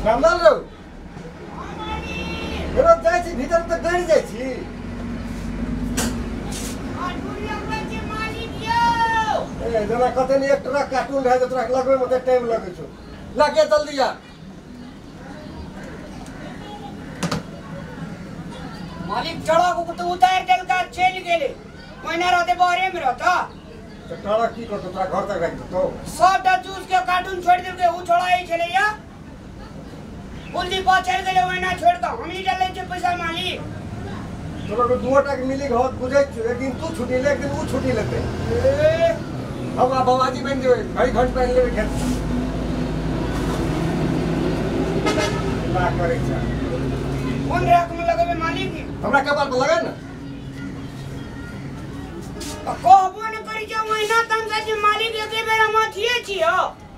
रामलाल रौ रो जाइ छी भीतर त गड़ जाइ छी। ए जना कते ने एक ट्रक कार्टून रहे त ट्रक लगबै में त टाइम लगै छौ। लगे जल्दी आ। मालिक ट्रक तो उतार देलका चल गेले। ओइना रहते बाहरे में रहता। त ट्रक की करतो तोरा घर तक राख देतो। सबटा जूस के कार्टून छोड़ देलके उ छोड़ाई छले या कुलदीप चल गेले ओइना छोड़ के हम ही डले छै पैसा मालिक। तोरा के दुओटा के मिली घर बुझै छु एक दिन तू छुट्टी ले एक दिन उ छुट्टी लेते। ए हम आ बाबाजी बन जेबै भाई घंट पहन लेबै खेत ना करै छ। कोन रकम लगबे मालिक? हमरा कपाल पर लगा ना। कहबो न करी जे ओहिना तमसा जे मालिक एके बेर हम अथिए छी हो।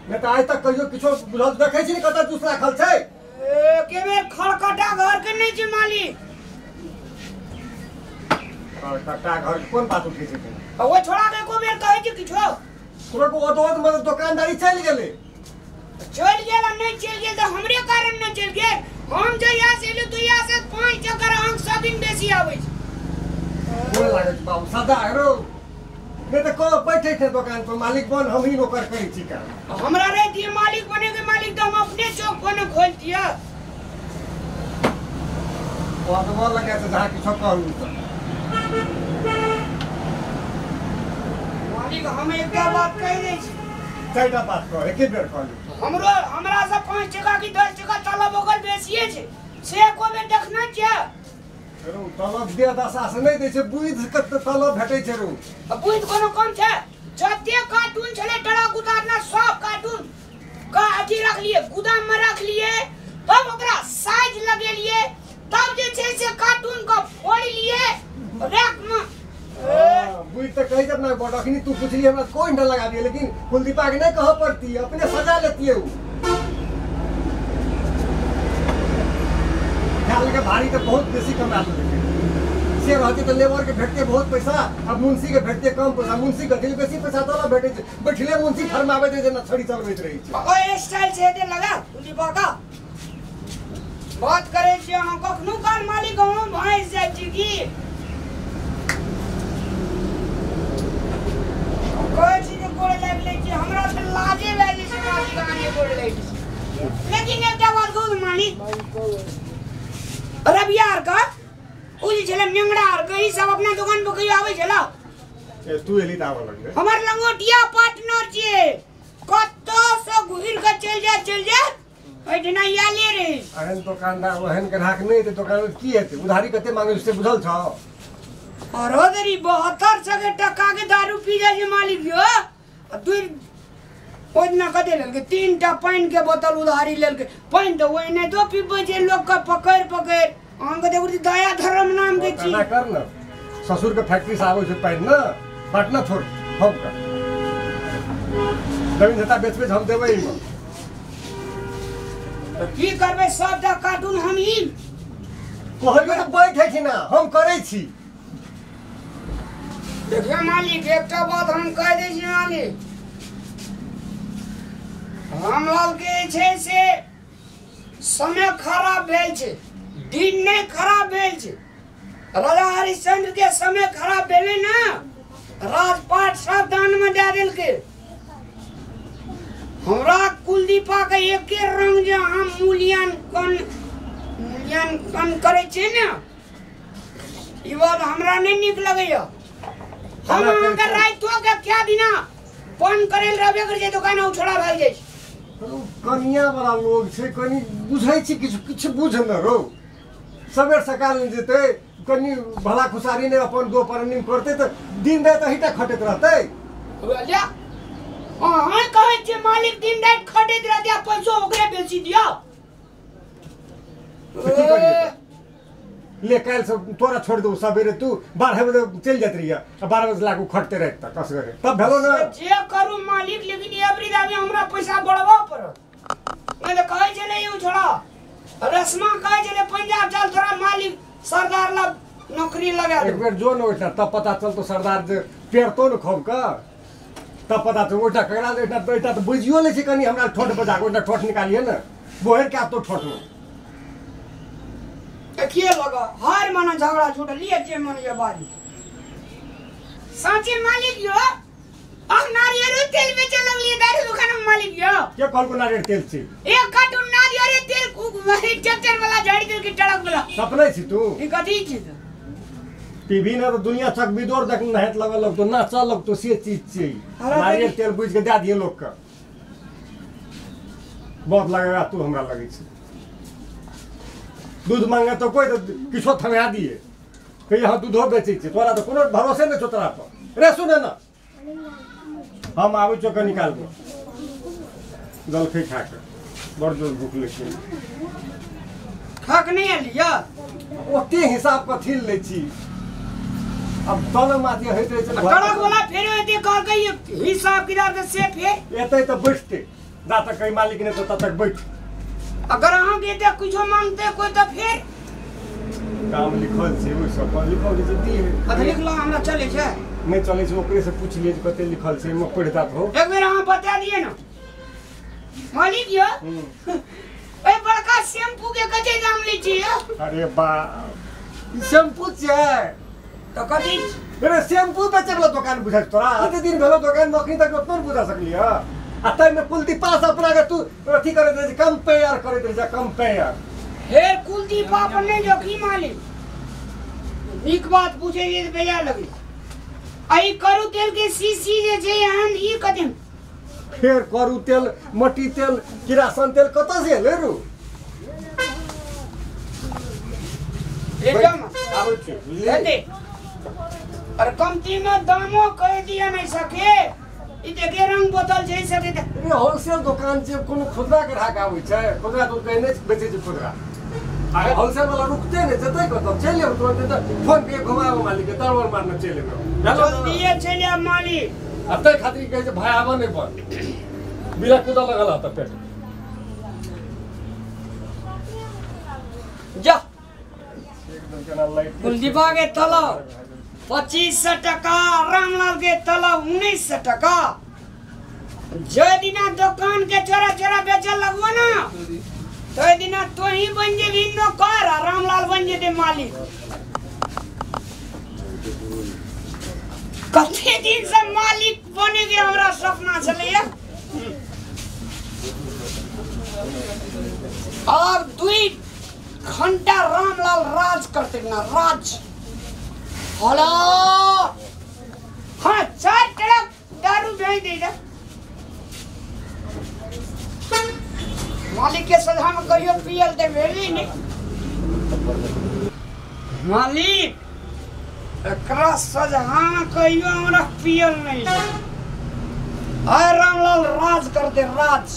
नहीं त आइ तक कहियो किछो बुझल देखै छी ने कत जूस राखल छै। एके बेर खड़खटा घर के नहीं छै मालिक। खड़खटा घर कोन बात उठै छै? ओ छोड़ा के एको बेर कहै छै किछो। तोरा को ओदोद मतलब दुकानदारी चलि गेलै। चलि गेल आ नहीं चलि गेल त हमरे कारण न चलि गेल। हम जहिया से एलियै तहिया से 5 चक्कर अंक सब दिन बेसी आबै छै। कोन लागै छै बाबू सदा रो नहीं त को बैठे छै दुकान पर मालिक बन हम ही नौकर करै छी काम। हमरा रह दिए मालिक बने के मालिक त हम अपने चौक पर न खोल दिया। बात लगे छै जहाँ किछो कहू त मालिक हम एकटा बात कहि दै छी। चारिटा बात कह एके बेर कहली। हमरो हमरा से 5 टका की 10 टका तलब ओकर बेसिए छै से एको बेर देखना छै। रो तलब दे दशा से नहीं दै छै बुझ के तलब भेटै छै रो। बुझ कोनो कम छै? जते कार्टून छले ट्रक उतारना सब कार्टून का अथी रखलिए गोदाम में रखलिए तब ओकरा साइज लगेलिए तब जे छै से कार्टून का फोड़ लिए रैक में। बुझ त कहि जब ना बड़ अखनी तू पुछली हमरा कोई न लगा दिए लेकिन कुलदीपा के नहीं कह पड़ती अपने सजा लेती है उ। ख्याल के भारी तो बहुत बेसी कमा लेते से रहते तो लेबर के भेटते बहुत पैसा अब मुंशी के भेटते कम पैसा। मुंशी के दिल बेसी पैसा तोला भेटै छै बैठले मुंशी फरमाबै छै जेना छड़ी चलबैत रहै छै। ओ स्टाइल से दे लगा कुलदीपा का बात करै छी अहाँ कखनो काल मालिक हम भैंस जाइ छी की कहै छी जे गोड़ लागि लै छी हमरा तऽ लाजे भए जाइ छै मालिक अहाँके गोड़ लागि छी। लेकिन एकटा बात कहू मालिक रबिया आर का उ जे छलै नेंगड़ा आर के ई सब अपना दुकान पर कहियो आबै छला? ए तू एली त आबै लगले। हमर लंगोटिया पार्टनर छियै कतौ से घुरि के चलि जाय चलि जाय एहिठिना आयले रहे। एहन दोकानदार ओहन ग्राहक नहि हेतै दोकान की हेतै? उधारी कते मांगै से बुझल छौ? अरे देरी 7200 के टका के दारू पी जाइ छै मालिक यो। दुई ओहिना कते लेलकै 3टा पानि के बोतल उधारी लेलकै। पानि तऽ ओहिने तो पीबै छै लोक के पकड़ि पकड़ि। अहाँके देखू दया धर्म नाम के चीज। ना कर न ससुर के फैक्ट्री से आबै छै पानि न बाटना छोड़ हम कर जमीन जता बेचबै हम देबै। तऽ की करबै सबटा कार्टून हम ही कहलियो तऽ बैठै छी ना हम करै छी। देखियौ मालिक एकटा बात हम कहि दै छी मालिक रामलाल के जे छै से समय खराब भेल छै दिन नहि खराब भेल छै। राजा हरिश्चंद्र के समय खराब भेलै ना राजपाट सब दान में दए देलकै। हमरा कुलदीपा के एके रंग जे अहाँ मूल्यांकन करै छियै ने ई बात हमरा नहि नीक लगैया। हम अहाँके रातिओ के क्या दिना बंद करै लए रहबे करै छै दुकान ओ छोड़ा भागि जाइ छै। कनिया वाला लोग छै कनि बुझै छी किछु किछु बुझ न रौ सबेर सकाल जेतै कनि भला खुशारी नहि अपन दो परनी करतै तऽ दिन राति अहीटा खटैत रहतै। अहाँ कहै छियै मालिक दिन राति खटैत रहतै आ पैसो ओकरे बेसी दियौ। ले काल्हि से तोरा छोड़ दू सबेरे तू 12 बजे चलि जाइत रहिए 12 बजे लागू खटते रहत तक कसगरे तब भेलो न। जे करू मालिक लेकिन एवरी दाबी हमरा पैसा बढ़बऽ पड़त। नहि तऽ कहै छलै यौ छोड़ा रश्मा कहै छलै पंजाब चल तोरा मालिक सरदार ला नौकरी लगा एक बेर जो न ओहिठाम तब पता चलतो सरदार जे पेरतो न खूब के तब पता चल ओहिठाम ककरा ओहिठाम तऽ बुझियो लै छै कनि हमरा ठोठ बजा के ओहिठाम ठोठ निकालिए ने। बोहर के तो ठोटो के लगा हर मना झगड़ा छूट लिए जे मन ये बारी साचे मालिक यो अब नारियल तेल बेचे लगलिए दारू दुकान में मालिक यो के कहल को नारियल तेल छी एक कार्टून नारियल तेल वही ट्रैक्टर वाला झाड़ी तेल के ट्रक वाला सपनै छी तू ई कथी छी टीवी ना तो दुनिया चक बिदोर देख नहत लगल लगतो नाचा लगतो से चीज छी नारियल तेल बुझ के दे दिए लोग के बहुत लगेगा तू हमरा लगे छी दूध मांगे तो कोई तो किछो थमा दिए कहीं हाँ दूधो बेचै छी तोरा तो कोनो भरोसे नहीं छौ तोरा पर रे सुने ना हम आबै छौ के निकाल के जलखै खा के बड़ जोर भूख लग खा के नहीं आलिया ओते हिसाब कथी लै छी अब तल माथि होइत रहै छै ट्रक वाला फेर एते कहलकै हिसाब किताब से फेर एतै तऽ बैठतै जा तक कहीं मालिक नहीं तो तब तक बैठ अगर अहाँ के एते कुछो मांगते कोई तो फिर काम लिखल छै ओइ सब पर लिखल छै दिए कथी लिखल हमरा चले छै नहीं चले छै ओकरे से पूछ लिए कते लिखल छै मे पढ़ता हो एक बेर अहाँ बता दिए ना मालिक यो ए बड़का शैम्पू के कते दाम लै छी अरे बा शैम्पू छै तो कथी अरे शैम्पू बेचे वाला दुकान बुझा तोरा एते दिन भेलो दुकान में अखनी तक ओतना बुझा सकलिय आ तै में कुलदीपा से अपना के तू अथी करैत रहे कंपेयर करैत रहे कंपेयर हे कुलदीपा पर नहीं जो की मालिक नीक बात पूछे जे बेजा लगी आई करू तेल के शीशी जे छै एहन ई कथी फेर करू तेल मट्टी तेल किरासन तेल कतऽ से एलै रू ले जाओ ना आबै छी ले दे और कमती में दामो कह दिया नहीं सके ई देखे रंग बोतल छै सके रे होलसेल दुकान छै कोनो खुदरा ग्राहक आबै छै खुदरा तो कहै नै बेचै छै खुदरा आ होलसेल वाला रुकते नै जतै कतौ चलि आउ तुरंत तऽ फोन पे घुमाबो मालिक के तड़बड़ मारने चलि एबै जल्दी चलि आब मालिक आ तै खातिर कहै छै भाय आबऽ नै पर बिना कूदऽ लगल हत पेट जा एकदम केना लाइट कुलदीपा के तलब 2500 टका रामलाल के तलब 1900 टका जे दिना दुकान के चोरा चोरा बेचे लगबो ना तो दिना तो ही बन जेबी नौकर आ रामलाल बन जेते मालिक कते दिन से मालिक बने के हमरा सपना छलैया अब 2 घंटा रामलाल राज करते ना राज हेलो हाँ 4 ट्रक दारू भेज दे जा मालिक के सजा में कहियो पियल दे भेली नहीं मालिक एकरा सजा में कहियो हमरा पियल नहीं आय रामलाल राज करते राज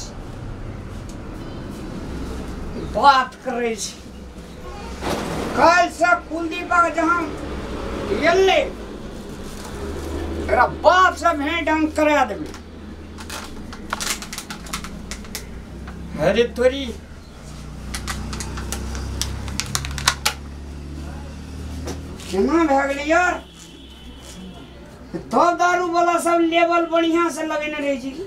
बात करे कल से कुलदीपा के जहाँ एलै एकरा बाप से भेंट हम करा देबै अरे तोरी केना भए गेलै यार तब दारू वाला सब लेवल बढ़िया से लगेने रहै छै की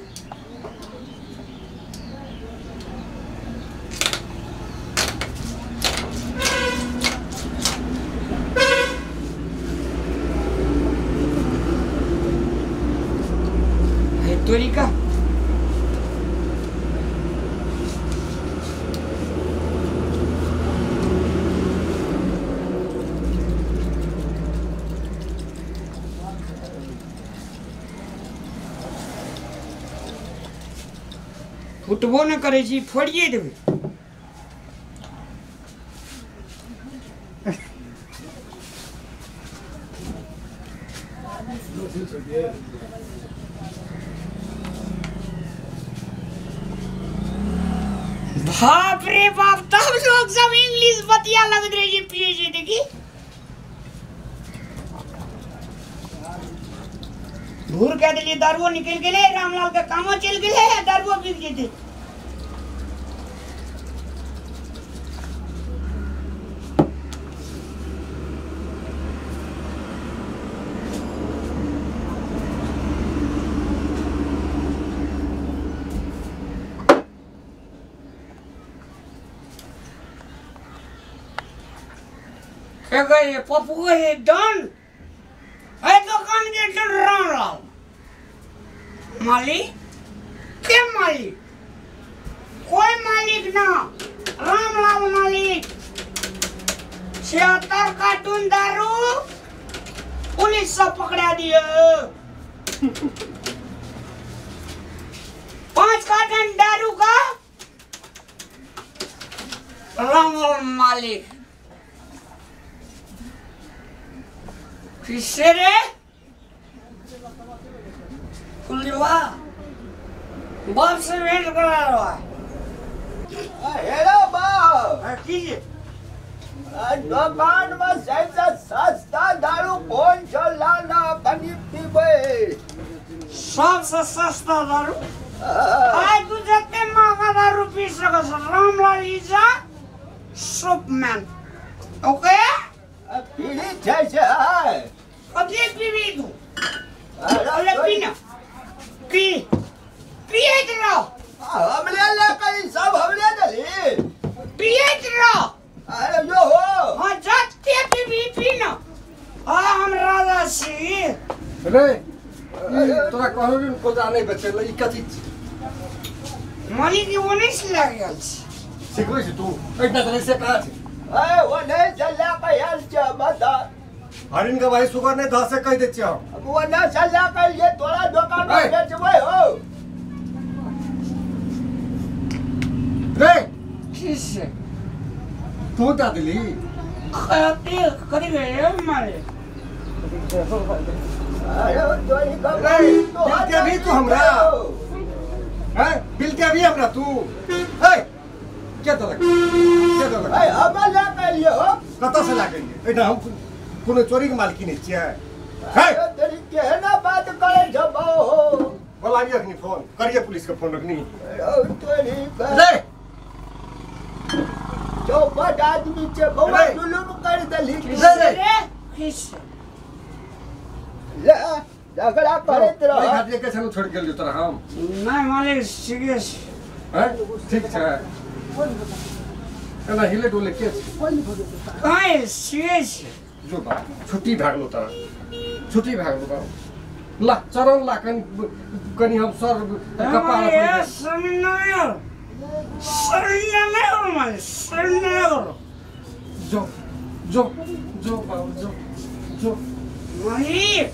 तोरी का फुटबो न करे छी फोड़िए देबै बाप रे बाप तब लोग सब इंग्लिश बतिया लगत रहे छै पिए छै देखी घूर कह दिलिए दारुओ निकल गेलै रामलाल के कामो चलि गेलै दारुओ बिक जेतै के पप्पू के डन ए दुकान के डन रामलाल मालिक के मालिक कोई मालिक ना रामलाल मालिक 76 कार्टून दारू पुलिस सब पकड़ा दिए 5 कार्टून दारू का रामलाल मालिक किससे रे कुलवा बाप से भेंट करा रहा है हेलो बाप कीजिए दुकान में सबसे सस्ता दारू कौन चला ना कनी पीबे सबसे सस्ता दारू आज तू जते महंगा दारू पी सको Ramlal is a soapman okay पीली जैसे है अभी पीबी तू अरे पीना पी पिए रहो हमले ले कहीं सब हमले दली पिए रहो अरे जो हो हां जते पीबी पीना आ हम राजा सी रे तोरा कहलो रे कोजा नहीं बचल ई कथि मालिक ओने से लागल सिखबै छी तू एकटा तरह से कहा छै ए वो नहीं चला कहिल छ मत हरिन के भाई सुगर नहीं धसे कह दे छियो वो ना चला कहिल ये तोरा दुकान में बेचबै हो रे किस तू दा दिली खाते करी गए मारे अरे तोरी कमाई बिल के भी तू हमरा हैं बिल के भी हमरा तू ए के दलक के दलक ए हमरा ला कहियो हो कत से ला कहियो एना हम कोनो चोरी के मालकी नहीं छियै हैं तेरी केहना बात करे जब हो बोलाबी अखनी फोन करिए पुलिस के फोन अखनी तोरी रे चौपट आदमी छे बौआ जुलुम कर देली रे रे किस ले झगड़ा करैत रह नहीं खातिर के छनु छोड़ गेल तोरा हम नहीं मालिक सीरियस हैं ठीक छै एना हिले डोले के काहे सीरियस जो बा छुट्टी भागलो तोरा छुट्टी भागलो बा ला चरण ला कनी कनी हम सर कपाल समिनर समिनर मालिक समिनर जो जो जो बाबू जो जो मालिक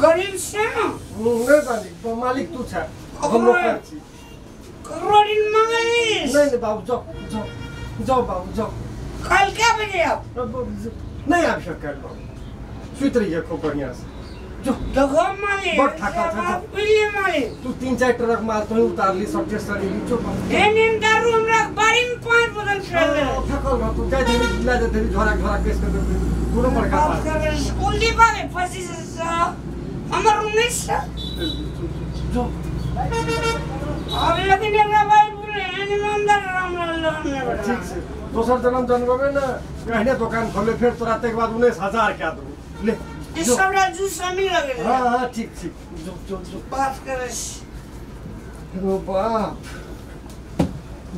गरीब से ना नहीं मालिक मालिक तू छ हम नौकर छी करोड़ मांगली नहीं नहीं बाबू जाओ जाओ जाओ बाबू जाओ कल क्या बजे आप नहीं आप शक कर बाबू सुत रहिए खूब बढ़िया से जो देखो मालिक बड़ थका था पीले मालिक तू 3-4 ट्रक माल तो उतार ली सब जे सड़ी ली जो एने दारू हमरा बाड़ी में 5 बोतल चल थकल रह तू जाय देवी ला जा देवी झोरा झोरा केस कर दे कोनो बड़का बात स्कूल दी बावे 25 हमर 19 जो अब लेकिन एकरा भाई बोले एने मंदर रामलाल ठीक से दोसर जन्म जन्मबे ना कहने दुकान खोले फिर तोरा तक बाद 19000 के दू ले इस सबरा जूस हमें लगे हां हां ठीक ठीक जो जो जो बात करे ओ बाप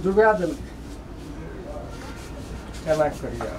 जुगा दल केना करिया।